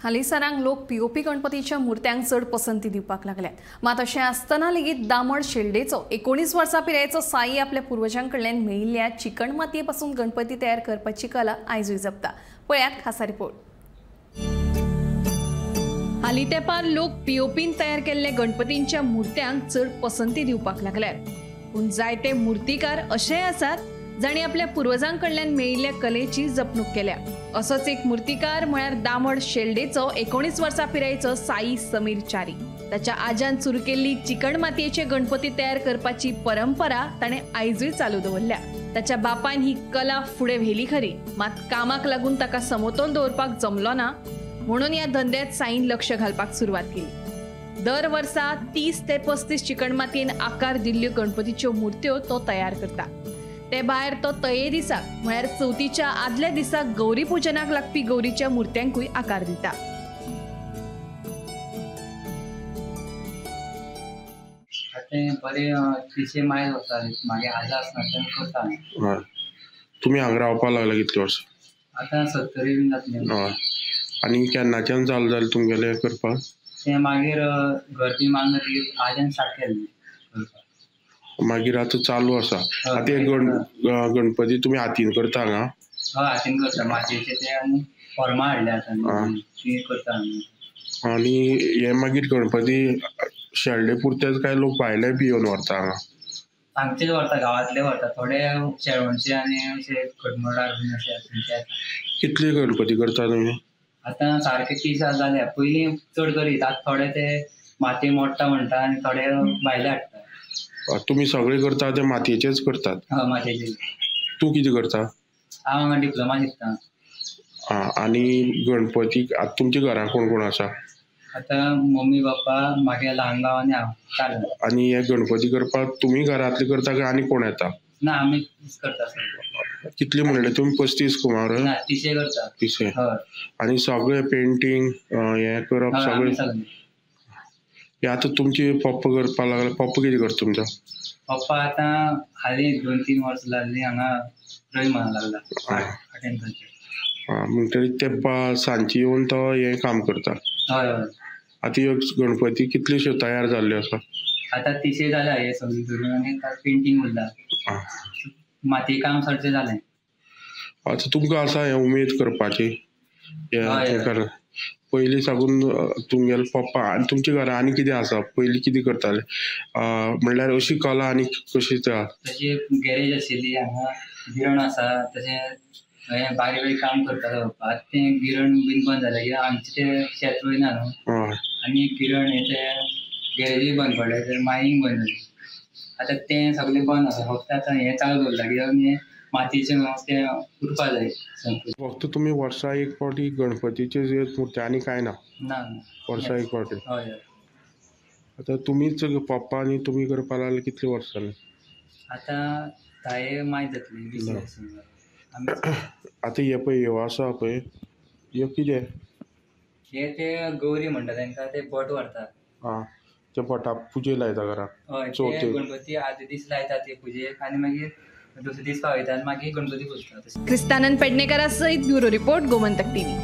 हालींसरांक लोक पीओपी गणपतीच्या मूर्त्यांक चड पसंती दिवपाक लागल्यात. मात अशें आसतना लेगीत दामण शेल्डेचो 19 वर्सां पिरायेचो साई आपल्या पुर्वजां कडल्यान मेळिल्ल्या चिकण मातये पासून गणपती तयार करपाची कला आयजूय जपता. पळयात खासा रिपोर्ट. हालीं तेंपार लोक पीओपीन तयार केल्ल्या गणपतींच्या मूर्त्यांक चड पसंती दिवपाक लागल्यात. पूण जायते मूर्तिकार अशेय आसात जांणी आपल्या पुर्वजां कडल्यान मेळिल्ल्या कलेची जपणूक केल्या. असोच एक मूर्तिकार म्हळ्यार दामण शेल्डेचो 19 वर्सां पिरायेचो साई समीर च्यारी. ताच्या आज्यान सुरू केल्ली चिकण मातयेचे गणपती तयार करपाची परंपरा ताणें आयजूय चालू दवरल्या. ताच्या बापायन ही कला फुडें व्हेली खरी, मात कामाक लागून ताका समतोल दवरपाक जमलो ना, म्हणून ह्या धंद्यात साईन लक्ष घालपाक सुरवात केली. दर वर्सा 30 ते 35 चिकण मातयेन आकार दिल्ल्यो गणपतीच्यो मूर्त्यो तो तयार करता. ते भायर तो तये दिसाक म्हळ्यार चवथीच्या आदल्या दिसा गौरी पुजनाक लागपी गौरीच्या मूर्त्यांकूय आकार दिता. बरे तिशे मायल वता, मागीर आजा आसना तें करता. तुमी हांगा रावपाक लागला कितले वर्सां? आतां 70 बीन जातले. आनी केन्नाच्यान चालू जालें तुमगेलें करपाक? तें मागीर घर बी मागून आज्यान स्टार्ट केल्लें करपाक. मागीर आतां चालू आसा. आतां गणपती तुमी हातीन करता हांगा? हय, हातीन करता. मातयेचे ते आनी फॉर्मां हाडल्या आतां ती करता आमी. आनी हे मागीर गणपती शेल्डे पुरतेच काय लोक भायले बी येवन व्हरता हांगा? हांगचेच व्हरता, गांवांतले व्हरता, थोडे शेळवणचे आनी अशे कडमोडार बीन अशे थंयचे येता. कितले गणपती करता तुमी? आतां सारके 30 जाल्या. पयलीं चड करीत, आतां थोडे ते माती मोडटा म्हणटा आनी थोडे भायले हाडटा. तुमी सगळे करता ते मातयेचेच करतात? हय, मातयेचे. तूं कितें करता? हांव हांगा डिप्लोमा शिकता. आनी गणपती आतां तुमच्या घरान कोण कोण आसा? आतां मम्मी पप्पा, मागीर ल्हान भाव आनी हांव, 4 जाण. आनी हे गणपती करपाक तुमी घरांतले करता काय आनी कोण येता? ना, आमी करता सगळे. कितले म्हणले तुमी? 35 कुमार? ना, 30 करता. 30. हय. आनी सगळे पेंटींग हें करप सगळें? हे आतां तुमची पप्पा करपाक लागले. पप्पा कितें करता तुमचो? पप्पा आतां हालीं 2-3 वर्सां जालीं हांगा रवी म्हणा लागला. म्हणटकीर ते सांजचे येवन तो हें काम करता. हय हय. आतां ह्यो गणपती कितल्योश्यो तयार जाल्ल्यो आसा? आतां 30 जाल्या हे सगळीं धरून आनी पेंटींग उरला, मातये काम चडशें जालें. आतां तुमकां आसा हें उमेद करपाची? पयलीं साकून तुमगेलो पप्पा आनी तुमच्या घरा आनी कितें आसा? पयलीं कितें करताले म्हणल्यार अशी कला आनी कशी? तशी गॅरेज आशिल्ली हांगा, गिरण आसा, तशें हें बारीक बारीक काम करतालो. आतां तें गिरण बीन बंद जालें कित्याक आमचें तें शेत रोयना न्हू, आनी गिरण हें तें गॅरेजूय बंद पडलें, तें मायनींग बंद जालें. आतां तें सगळें बंद आसा. फक्त आतां हें चालू दवरलां कित्याक हें मातयेचें तें उरपा जाय. फक्त तुमी वर्सा एक फावटी गणपतीचे मूर्ती आनी कांय ना? ना, वर्सा एक फावटी. हय हय. आतां तुमीच पप्पा आनी तुमी करपाक लागले कितले वर्सां जालीं? आतां 10 मायज जातली, 20 वर्सां. आतां हे पळय ह्यो आसा पळय, ह्यो कितें? हे ते गौरी म्हणटा तांकां, ते भट व्हरतात. आं, ते भटा पुजे लायता घराक? हय, ते गणपती आदले दीस लायता ते पुजेक आनी मागीर दुसरे दीस पावयता आनी मागीर गणपती पुजता. क्रिस्तानंद पेडणेकरा सहित ब्युरो रिपोर्ट, गोमंतक टीव्ही.